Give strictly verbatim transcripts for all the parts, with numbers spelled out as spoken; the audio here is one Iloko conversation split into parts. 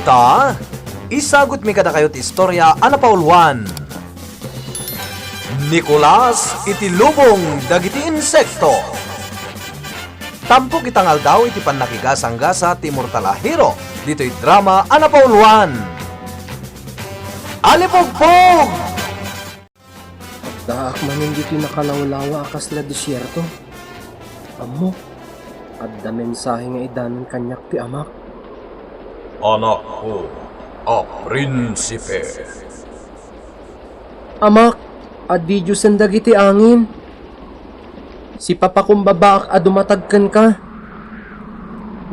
Ta, isagutmi kadakayo ti istorya a napauluan. Nicolas iti lubong dagiti insekto. Tampok ita nga aldaw iti pannakigasanggasa ti immortal a hero ditoy drama a napauluan. Alipugpog! Addaak manen ditoy nakalawlawa a kasla desierto. Ammok, adda mensahe nga idanon kaniak ti amak. Anakko a prinsipe. Amak, addi diosen dagiti angin. Sipapakumbabaak a dumatag kenka.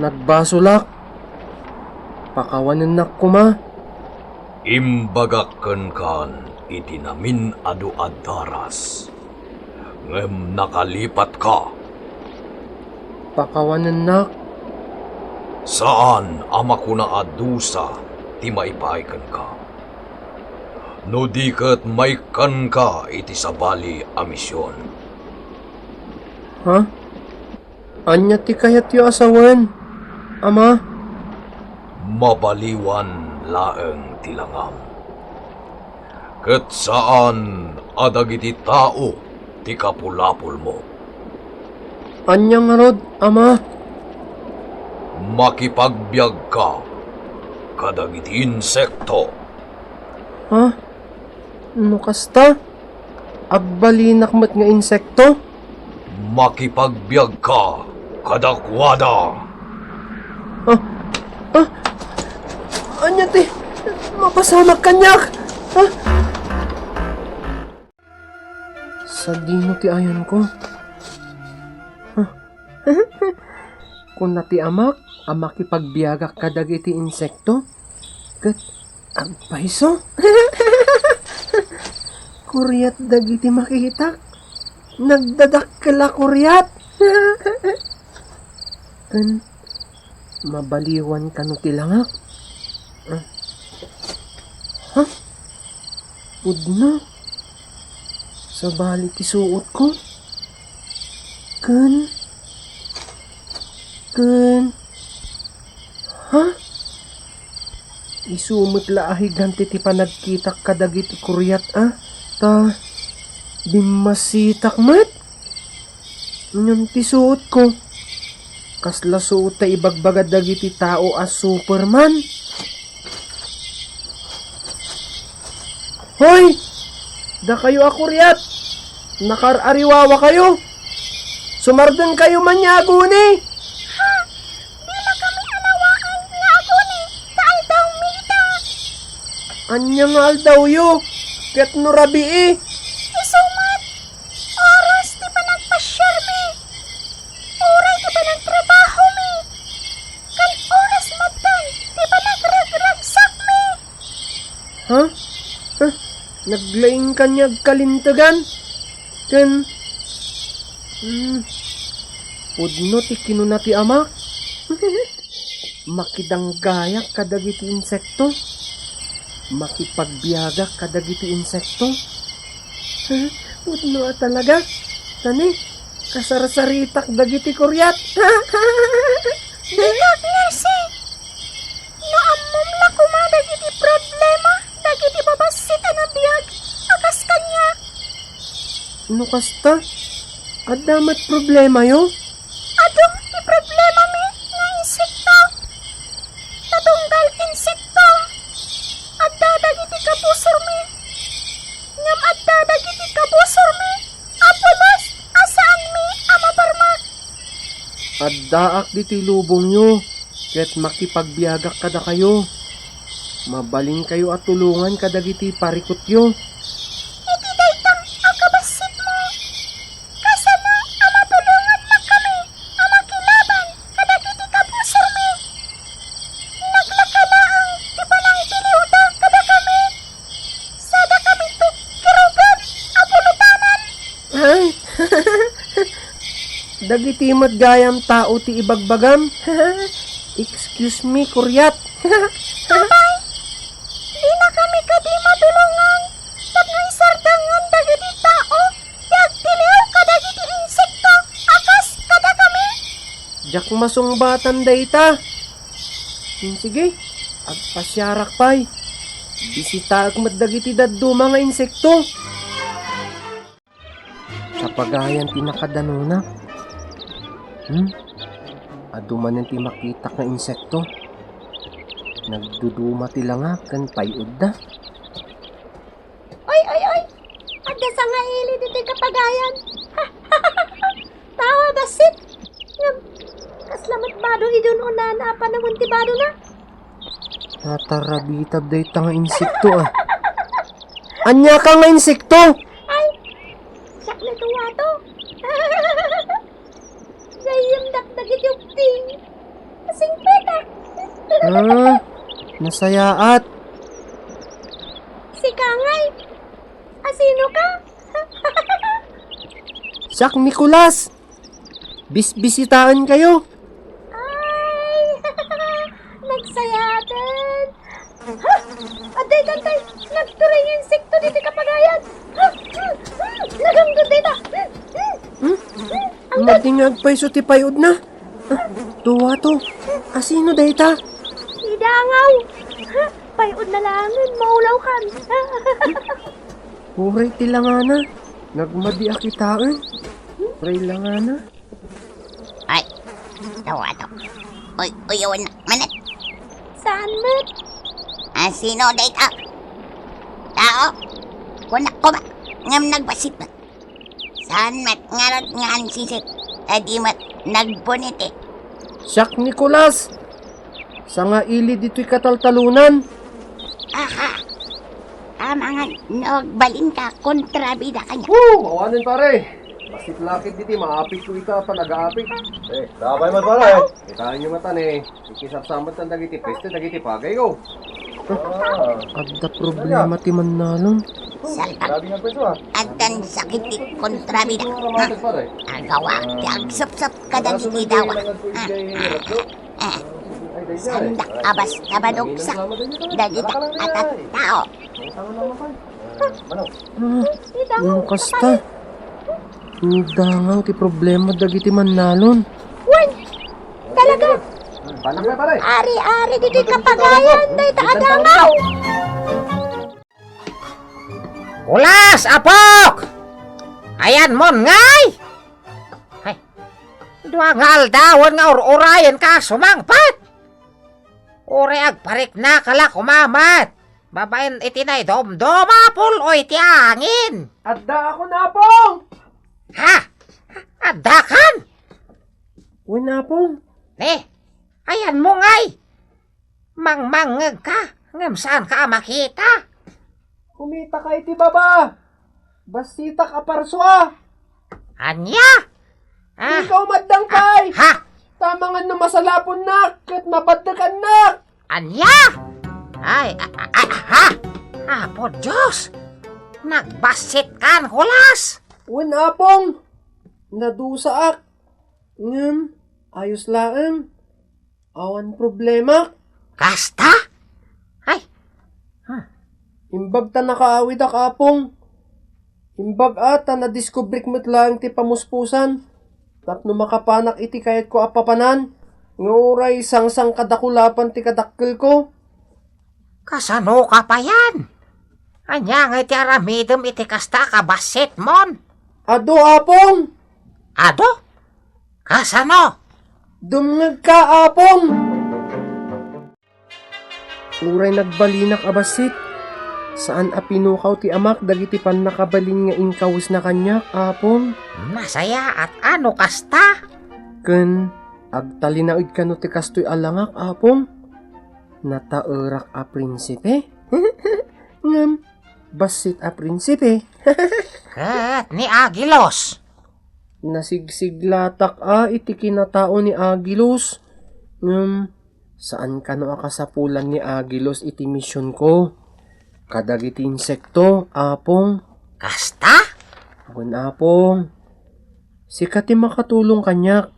Nagbasolak. Pakawanennak koma. Imbagak kenka iti namin-adu a daras, ngem nakalipatka. Pakawanennak. Saan a makuna a dusa ti maipaay kenka, no di ket maikkanka iti sabali a mision. Ha? Ania ti kayatyo a sawen, Ama? Mabaliwan laeng ti langam, ket saan a dagiti tao ti kapulapolmo. Ania ngarud, Ama? Makipagbiagka kadagiti insekto. Ha? No kasta, agbalinak met nga insekto? Makipagbiagka kadakuada. Ah, ah, ania ti mapasamak kaniak? Ah? Sadino ti ayonko? Ah? Kuna ti amak a makipagbiagak kadagiti insekto, ket agpayso. Kuriat dagiti makitak. Nagdadakkel a kuriat. Ken mabaliwan kano ti langak. Ah. Ha? Pudno. Sabali ti suotko. Ken, ken, ha? Isu met la a higante ti panagkitak kadagiti kuriat a, ta bimmasitak met. Ngem ti suotko, kasla suot ta ibagbaga dagiti tao a Superman. Hoy! Dakayo a kuriat! Nakaar-ariwawakayo! Sumardengkayo man nga aguni! Ha? Dina kami alawaan nga aguni ta aldawmi ita. Ania nga aldawyo? Ket no rabii? Isu met, oras ti panagpasiarmi. Uray ti panagtrabahomi. Ken oras met ti panagragragsakmi. Ha? Ha? Naglaingkan nga agkalintegan? Ken, hmm, pudno ti kinuna ti amak. Makidanggayak kadagiti insekto. Makipagbiagak kadagiti insekto. Ha? Pudno a talaga. Tani, kasarsaritak dagiti kuriat. Dika, Classy. No ammom la koma dagiti problema dagiti babassit a nabiag a kas kaniak. No kasta, adda met problemayo? Adu ti problemami nga insekto. Natunggal insekto, adda dagiti kabusormi. Ngem adda dagiti kabusormi a pulos a saanmi a maparmak. Addaak ditoy lubongyo, ket makipagbiagak kadakayo. Mabalinkayo a tulongan kadagiti parikutyo. Iti dayta a kabassitmo, kasano a matulongannak kami a makilaban kadagiti kabusormi? Naglaka laeng ti panangtiliwda kadakami. Sada kami ti kirugan a pulotanan. Ay, dagiti met gayam tao ti ibagbagam. Excuse me, kuriat. Apay, dina kami kadi matulongan tapno isardengen dagiti tao ti agtiliw kadagiti insekto a kas kadakami. Diak masungbatan dayta. Hmm, sige, Agpasiarak pay. Bisitaek met dagiti dadduma nga insekto. Kapagayan ti nakadanona. Hmm? Adu manen ti makitak nga insekto. Nagduduma ti langa ken pay-odda. Oy, oy, oy! Adda sangaili ditoy kapagayan. Tao a bassit. Ngem, kasla met bado idun-unana a panawen ti badona. Natarabita dayta nga insekto, ah. Ania ka nga insekto? Ay, siak ni Tuwato. Gayyemdak dagiti ubbing. Singpetak. Ah, nasayaat. Sika ngay. Asino ka? Siak Nicolas. Bisbisitaen kayo. Ay, nagsayaaten. Ha? Adday, adday, nagturay nga insekto ditoy kapagayan. Ha? Hmm, hmm, nagamgam dayta. Hmm, hmm, hmm. Ang Madi nga agpayso ti pay-odna. Ah, Tuwato. Asino dayta? Idangaw. Ha? Pay-odna laengen, maulawkan. Uray ti langana. Nagmadi a kitaen. Uray langana. Ay, Tuwato. Uy, uy, uy, manet. Saan met? Asino dayta? Tao? Kunak ko ba? Ngem nagbassit met. Saan met ngarud nga ansisit? Adi met nagbuniti. Siak Nicolas. Sangaili ditoy kataltalonan. Aha. Amangan no agbalinka, kontrabida kaniak. Woo! Awanen, pare. Bassit lakit diti maapit ko ita a panagaapit. Eh, sabay man, pare. Kitaenyo matan, eh. Ikisapsamat kan dagiti peste dagiti pagayko. Ah. Adda problema ti mannalon. Salbag. Grabe nga pwesto, ah. Addan sakit ti kontrabida. Pare. Agawa ti agsapsap kadagiti dawa. Ah, ah, ah. Sandak a basta madugsak dagita a tattao. Ah, ano kasta? Dangaw ti problema dagiti mannalon. Wen, talaga. Panak na, pare. Ari-ari ditoy kapagayan dayta a dangaw. Ulas, apok! Ayanmon ngay? Ay, dua nga aldawen nga ur-urayenka a sumangpet. Uray agpariknaka la koma met babaen iti naidumduma a pul-oy ti angin. Addaakon, Apong! Ha? Addakan? Wen, Apong. Ne, ayanmo ngay? Mangmangngegka, ngem saanka a makita. Kumitaka iti baba. Bassitak a parsua. Ania? Ah. Ikaw maddang pay. Ha? Tamangan no masalaponnak ket mabaddekannak. Ania? Ay, a-, a-, a-, ha? Apo Dios! Nagbassitkan, Kulas! Wen, Apong. Nadusaak. Ngem, ayos laeng. Awan problema. Kasta? Ay. Hmm. Imbag ta nakaawidak, Apong. Imbag a ta nadiskubrik met laeng ti pamuspusan tapno makapanak iti kayatko a papanan, nga uray sangsangkadakulapan ti kadakkelko. Kasano ka payan? Ania ngay ti aramidem iti kasta a kabassitmon? Adu, Apong. Adu? Kasano? Dumngegka, Apong. Uray nagbalinak a bassit, saan a pinukaw ti amak dagiti pannakabalin nga inkawesna kaniak, Apong. Nasayaat a no kasta. Ken agtalinaed kano ti kastoy a langak, Apong. Nataerak a prinsipe? Ngem, bassit a prinsipe. Ket ni Agilos. Nasigsiglatak a iti kinatao ni Agilos. Ngem, saan kano a kasapulan ni Agilos iti misionko kadagiti insekto, Apong. Kasta? Wen, Apong. Sika ti makatulong kaniak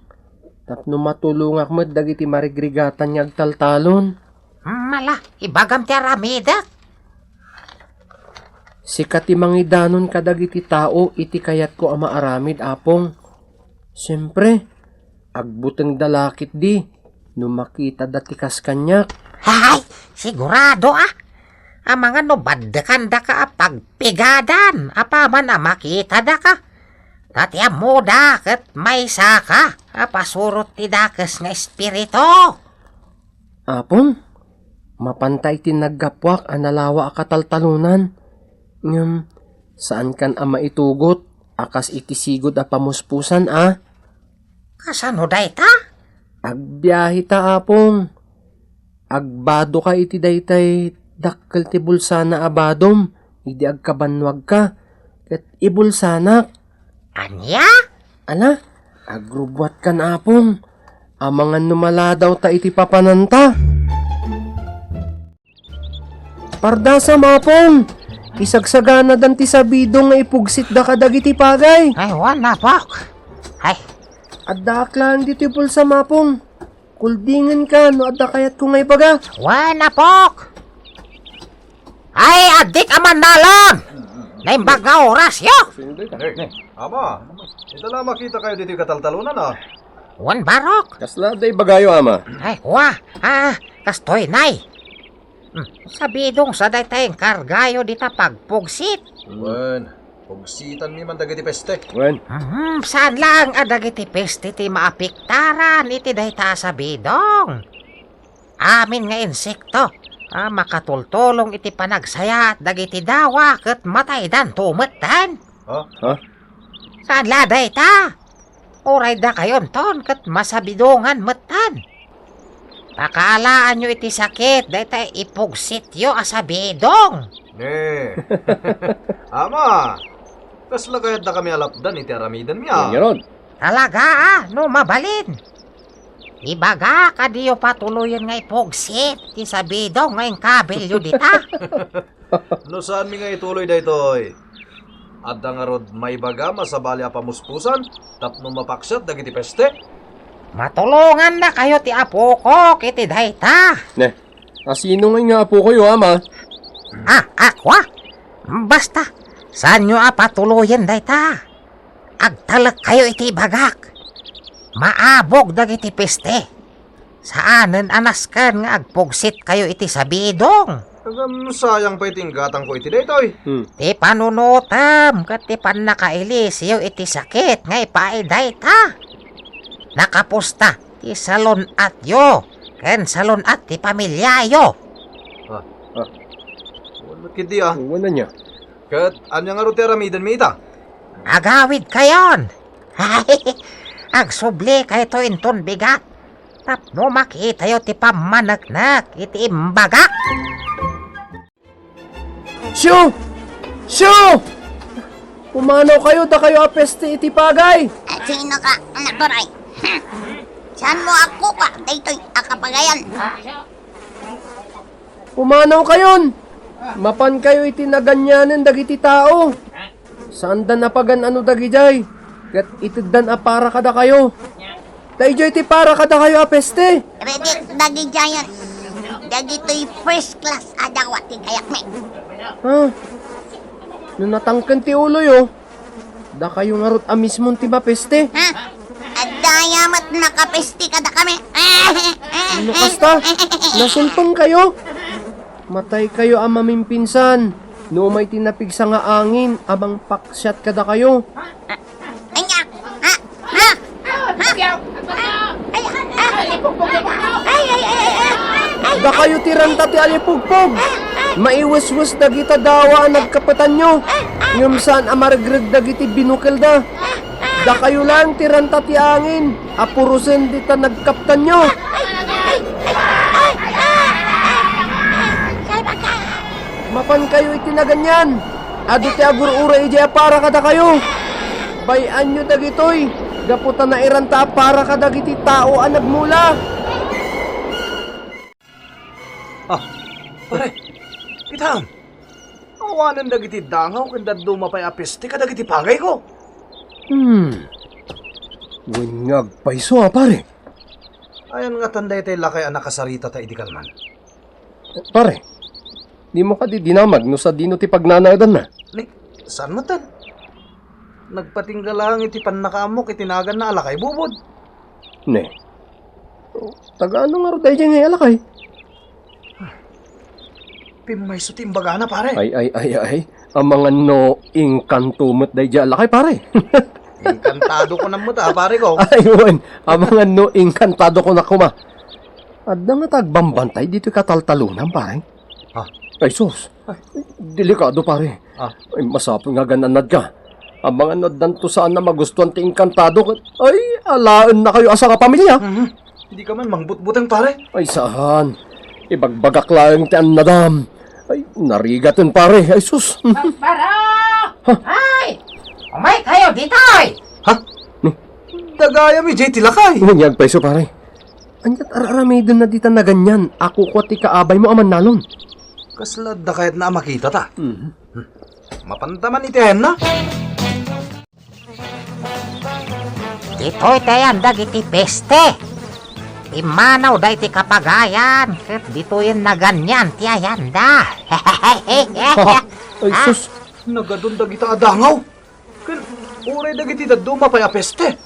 tapno matulongak met dagiti marigrigatan nga agtaltalon. Mala, ibagam ti aramidek. Sika ti mangidanon kadagiti tao iti kayatko a maaramid, Apong. Siempre, agbutengda la ketdi no makitada ti kas kaniak. Hay, sigurado a. Amangan no baddekandaka a pagpigadan, apaman a makitadaka. Ta ti ammoda ket maysaka a pasurot ti dakes nga espiritu. Apong, mapanta iti naggapuak a nalawa a kataltalonan, ngem saankan a maitugot a kas iti sigud a pamuspusan a. Kasano dayta? Agbiahe ta, Apong. Agbadoka iti daytay dakkel ti bulsana a badom idi agkabannuagka, ket ibulsanak. Ania? Ala, agrubbuatkan, Apong. Amangan no maladawta iti papananta. Pardasam, Apong! Isagsaganadan ti sabidong nga ipugsitda kadagiti pagay. Ay, wen, Apok. Ay. Addaak laeng ditoy bulsam, Apong. Kuldingenka no adda kayatko nga ibaga. Wen, Apok. Ay, addik a mannalon. Naimbag nga orasyo. Ama, ita la makitakayo ditoy kataltalonan, a. Wen, Barok. Kasla adda ibagayo, Ama? Ay, kua. Ah, kastoy, Nay. Hmm, sabidong sa dayta inkargayo dita pagpugsit. Wen, pugsitanmi man dagiti peste. Wen. Hmm, saan laeng a dagiti peste ti maapektaran iti dayta a sabidong. Amin nga insekto a makatultulong iti panagsayaat dagiti dawa ket mataydanto metten. Ha? Ha? Saan la dayta? Uray dakayonton ket masabidongan metten. Pakaalaanyo iti sakit dayta ipugsityo a sabidong. Ne. Ama, kasla kayatdakami a lapdan iti aramidenmi, a? Ngarud. Talaga, a, no mabalin. Ibagak a diyo patuloyen nga ipugsit ti sabidong nga inkabilyo dita. No saanmi nga ituloy daytoy, adda ngarud maibagam a sabali a pamuspusan tapno mapaksiat dagiti peste? Matulongannakayo ti apokok iti dayta. Ne, asino ngay nga apokayo, Ama? Ah, ako, a? Basta, saanyo a patuloyen dayta. Agtalekkayo iti ibagak. Maabog dagiti peste. Saanen a nasken nga agpugsitkayo iti sabidong. Ngem sayang pay ti inggatangko iti daytoy. Hmm. Ti panunotem ket ti pannakailisiyo iti sakit nga ipaay dayta. Nakapusta ti salun-atyo ken salun-at ti pamiliayo. Ah, ah. Wen met ketdi, a. Wen ania? Ket ania ngarud ti aramidenmi ita? Agawidkayon. Agsublikayo inton bigat tapno makitayo ti pammaneknek iti imbagak. Siu! Siu! Pumanawkayo, dakayo a peste iti pagay! Eh, sino ka, anak babai? Saanmo a kuka daytoy a kapagayan? Pumanawkayon! Mapankayo iti naganianen dagiti tao. Saanda napagan-ano dagidiay, ket iteddan a para kadakayo. Daydiay ti para kadakayo a peste. Ready dagidiayen. Dagitoy first class a dawa ti kayatmi. Ha? No natangken ti uloyo, dakayo ngarud a mismon ti mapeste. Ha? Adda aya met nakapeste kadakami. No kasta, nasulpengkayo. Mataykayo a mamimpinsan. No umay ti napigsa nga angin a mangpaksiat kadakayo. Anya? Ha? Ha? Ha? Ay, ah, ah. Ay, ay, ay, ay, ay. Dakayo ti ranta ti alipugpog. Maiweswes dagita dawa a nagkapetanyo. Ngem saan a maregreg dagiti binukelda. Dakayo laeng ti ranta ti angin a purosen dita nagkaptanyo. Mapankayo iti naganian. Adu ti agur-uray idiay a para kadakayo. Bay-anyo dagitoy, gapu ta nairanta a para kadagiti tao a nagmula. Ah, pare, kitaem. Awanen dagiti dangaw ken dadduma pay a peste kadagiti pagayko. Hmm. Wen nga agpayso a, pare. Ayan ngatan daytay lakay a nakasaritata idi kalman. Pare, dimo kadi dinamag no sadino ti pagnanaedanna? Ni, saan metten? Nagpatingga laeng iti pannakaammok iti naganna a lakay bubod. Ne. Taga ano ngarud daydiay nga alakay? Pimmayso ti imbagana, pare. Ay, ay, ay, ay. Amangan no inkanto met daydiay a lakay, pare. Inkantado ko na met, ah, pare ko. Ay, wen. Amangan no inkantado ko na kuma. Adda nga ta agbambantay ditoy kataltalonam, pare. Ah. Ay, sus. Ay. Delikado, pare. Ah. Ay, masapul nga agan-annad ka. Amangan no addanto saan a magustuan ti inkantado ket, ay, alaennakayo a sangapamilia. Mhm. Di ka man mangbutbuteng, pare? Ay, saan. Ibagbagak laeng ti annadam. Ay, narigaten, pare. Ay, sus. Barbaro! Ha? Ay! Umaykayo ditoy! Ha? Ni? Dagayam idiay ti lakay. Ngunyan payso, pare. Ania't ar-aramidenna dita naganian a kukua ti kaabaymo a mannalon? Kasla adda kayatna a makitata? Mhm. Mapanta man iti ayanna? Ditoy ti ayan dagiti peste. Immanawda iti kapagayan, ket ditoyen naganian ti ayanda. Ay, sus. Nagadun dagita a dangaw. Ken uray dagiti dadduma pay a peste.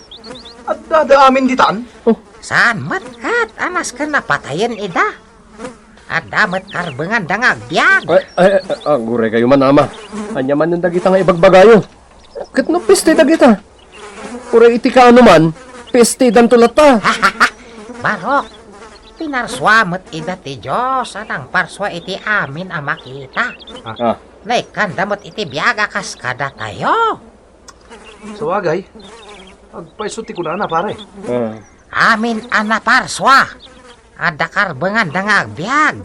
Addada amin ditan? Oh. Saan met ket a nasken a patayen ida. Adda met karbenganda nga agbiag. Ay, ay, ay, aguray kayo man, ama. Ania manen dagita nga ibagbagayo? Ket no peste dagita? Uray iti kaano man, pestedanto latta. Barok, pinarsua met ida ti Dios a nangparsua iti amin a makita. Ah. Naikkanda met iti biag a kas kadatayo. Sawagay, agpayso ti kunana, pare. Ah. Amin a naparsua, adda karbenganda nga agbiag.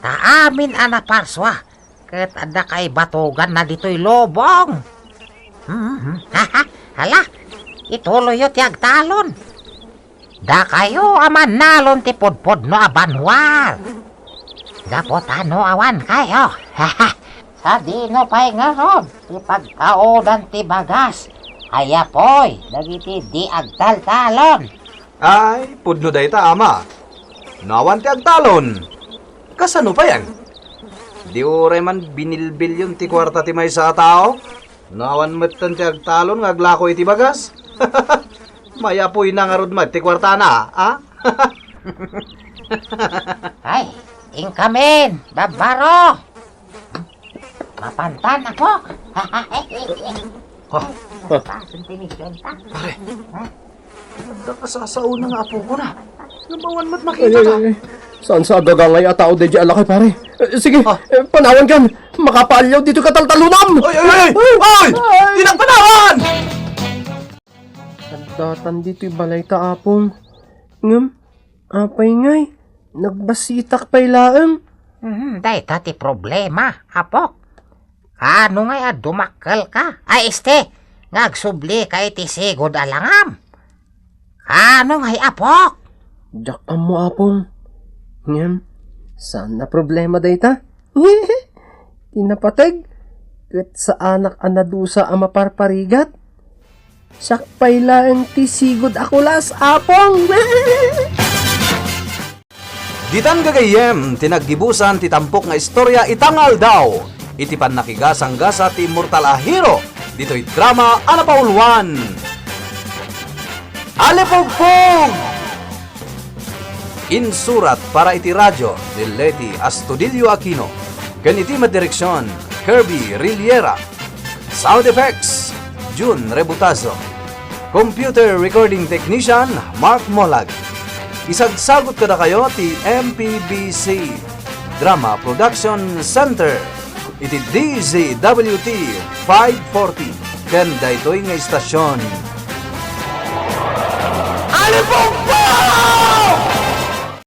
Ta amin a naparsua, ket adda kaibatoganna ditoy lubong. Mhm. Hala, ituloyyo ti agtalon. Dakayo a mannalon ti pudpudno a banwar. Gapu ta no awan kayo, sadino pay ngarud ti pagkaodan ti bagas a yapuy dagiti di agtaltalon? Ay, pudno dayta, ama. No awan ti agtalon, kasano payen? Di uray man binilbilyon ti kuarta ti maysa a tao? No awan metten ti agtalon nga aglako iti bagas? Mayapuyna ngarud met ti kuartana, a? Ay, inkamin, Barbaro! Mapantan ako! Ha? Pasen ti misyonta. Pare, adda kasasaona nga apokona. Ngem awan met makita. Ay, ay, ay. Saan sa agagangay a tao daydiay a lakay, pare? Eh, sige, ah, eh, panawan kan. Makapaaliaw ditoy kataltalonam. Ay, ay, ay, ay! Ay! Ay! Ay! Dinak panawan! Addatan ditoy balayta, Apong. Ngem, apay ngay, nagbasitak pay laeng. Hmm, dayta ti problema, Apok. Kaano ngay a dumakkelka? Ay, este, nga agsublika iti sigud a langam. Kaano ngay, Apok? Diak ammo, Apong. Ngem, saan a problema dayta? Ti napateg, ket saanak a nadusa a maparparigat. Siak pay laeng ti sigud a kulas, Apong. Ditan gagayyem ti naggibusan ti tampok nga istorya ita nga aldaw iti pannakigasanggasa ti immortal a hero ditoy drama a napauluan, Alipugpug! Insurat para iti radio ni Leti Astudillo Aquino ken iti madireksion, Kirby Riliera. Sound effects, Jun Rebutazo. Computer recording technician, Mark Molag. Isagsagut kadakayo ti M P B C Drama Production Center iti D Z W T five forty ken daytoy nga istasion. Alipong